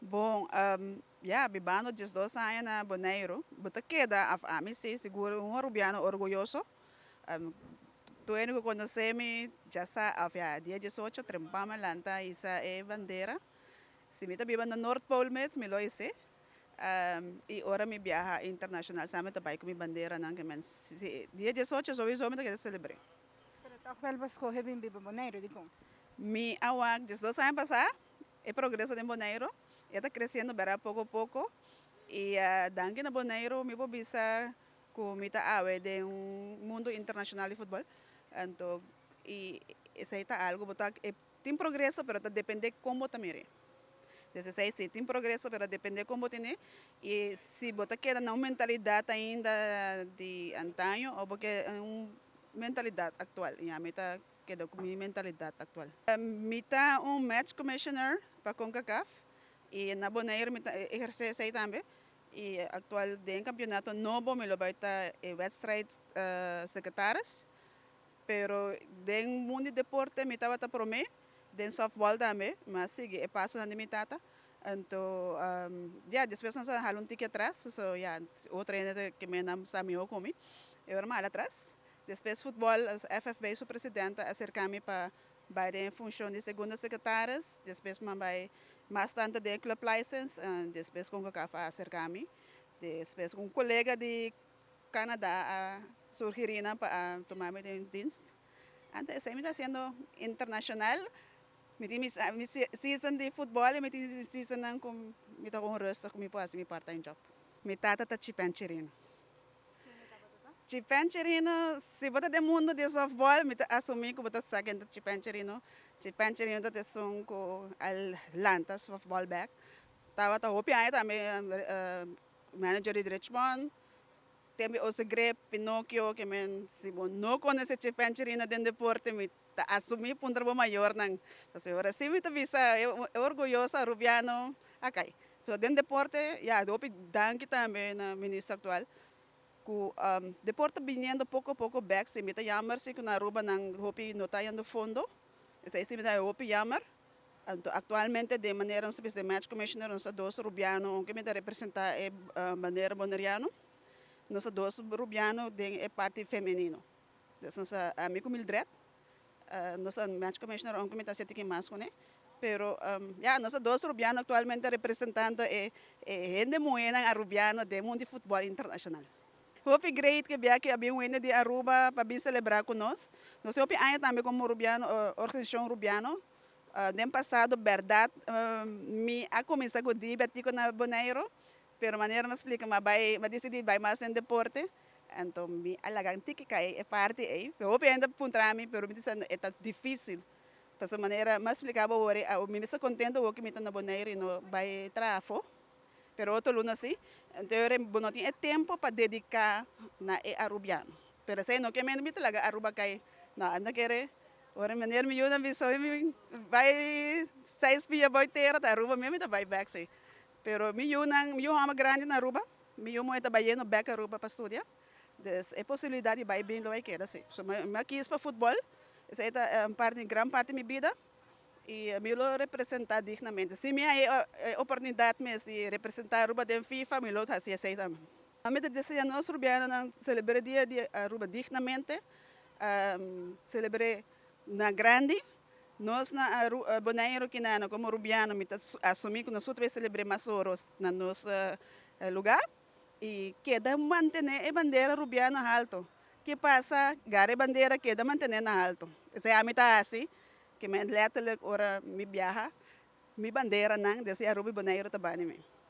Bon, ya, bibando 12 aña na Bonaire, bo ta keda, of ami si, sigur un Arubiano orguyoso. Tur ku konosé mi, ya sa, of ya, dia 18, trempan mi lanta hisa e bandera. Si mi ta biba na Noordpool mes, mi lo his'é. I ora mi biaha internashonal, sa mi tambe ku mi bandera nan, ke men, si, dia 18 sowieso mi ta selebrá. Pero toch wel bo a skohe bin biba Bonaire, dikon? Mi a wak 12 aña pasá, e progreso di Bonaire, ta kresiendo bera poko poko. I danki na Bonaire, mi por bisa ku mi ta awe den un mundo internashonal di futbòl. Anto, i esei ta algu, bo ta, tin progreso, pero ta dependé kon bo ta mira. Desde si tin progreso, pero dependé kon bo tene. I si bo ta keda na un mentalidat ainda di antaño, òf pasobra un mentalidat aktual. I ami ta keda ku mi mentalidat aktual. Mi ta un match commissioner pa CONCACAF i na Bonaire mi ta ehersé esei tambe. I aktual den kampeonato nobo mi lo bai ta e wedstrijd secretaris. Pero den mundo di deporte mi tabata promé, den softball tambe, m'a sigui e pasonan di mi tata. Anto, ja, despues nos a hala un tiki atras, so ja, otro hende ke mi sa mihó ku mi. I ora m'a hala atras. Despues futbòl, FFB su presidente a aserká mi pa bai den funshon di segunda secretaris, despues m'a bai mas tantu den club license, despues CONCACAF a aserká mi. Despues un kolega di Canada a sugerí nan pa tuma mi den dienst. Anto esei mi ta hasiendo internashonal. Mi tin mi season di futbòl i mi tin season nan ku mi ta gewoon rustig ku mi por hasi mi part time job. Mi tata ta Chipen Chirino. Chipen Chirino, si bo ta den mundo di softball, mi ta asumí ku bo ta sa ken ta Chipen Chirino. Chipen Chirino ta esun ku a lanta softball bèk. Tabata hopi aña tambe manager di Richmond. Tempu Ose Grip, Pinocchio, ke men si bo no konosé Chipen Chirino den deporte, mi ta asumí puntra bo mayornan. Pasobra ora si mi ta bisa orguyoso Arubiano akai. So den deporte, ya, hopi danki tambe na minister aktual ku deporte biniendo poko poko bèk. Si mi ta jammer si ku na Aruba nan hopi no ta yendo fondo. Esei si mi ta hopi jammer. Anto aktualmente den manera nos ta bisa den match commissioner nos ta dos Rubiano, aunke mi ta representá e bandera boneriano, nos ta dos Rubiano den e parti femenino. Dus nos ta ami ku Mildred, nos ta match commissioner aunke mi ta hasi tiki mas kuné, pero ya nos ta dos Rubiano aktualmente representando e hende muhénan Arubiano den mundo di futbòl internashonal. Hopi great ku bia ku a bin un hende di Aruba pa bin selebrá ku nos. Nos tin hopi aña tambe komo Rubiano, organisashon Rubiano. Den pasado bèrdat mi a kuminsá ku dibertí na Boneiru, pero manera mi a splika mi a bai, mi a disidí bai mas den deporte, anto mi a laga un tiki kai e parti ei. Pero hopi hende a puntra mi, pero mi ta bisa e ta difísil, pasobra manera mi a splika bo awor mi mester kontentu awor ku mi ta na Boneiru i no bai traha afó, pero otro luna si. Anto bo no tin e tempu pa dediká na e Arubiano, pero esei no ke mende mi ta laga Aruba kai, no, anda kere. Ora meneer mi yuda mi so mi bai seis pia bou tera ta Aruba mi ta bai bek si. Pero mi yunan, mi yu hòmber grandi na Aruba, mi yu muhé ta bayendo bek Aruba pa studia. Dus e posibilidat di bai bin lo a keda si. So mi a kis pa futbòl, esei ta un parti, gran parti di mi bida i mi lo representá dignamente. Si mi haña e oportunidat mes di representá Aruba den FIFA, mi lo hasi esei tambe. Mi ta deseá nos rubianonan selebrá dia di Aruba dignamente, selebr'é na grandi. Nos na Boneiru kinan komo rubiano mi ta asumí ku nos tur ta bai selebr'é mas oro na nos lugá i keda mantené e bandera rubiano haltu. Ke pasa gara e bandera keda mantené na haltu. Esei ami ta hasi ke mi letterlijk ora mi biaha mi banderanan desde Aruba i Boneiru ta bani mi.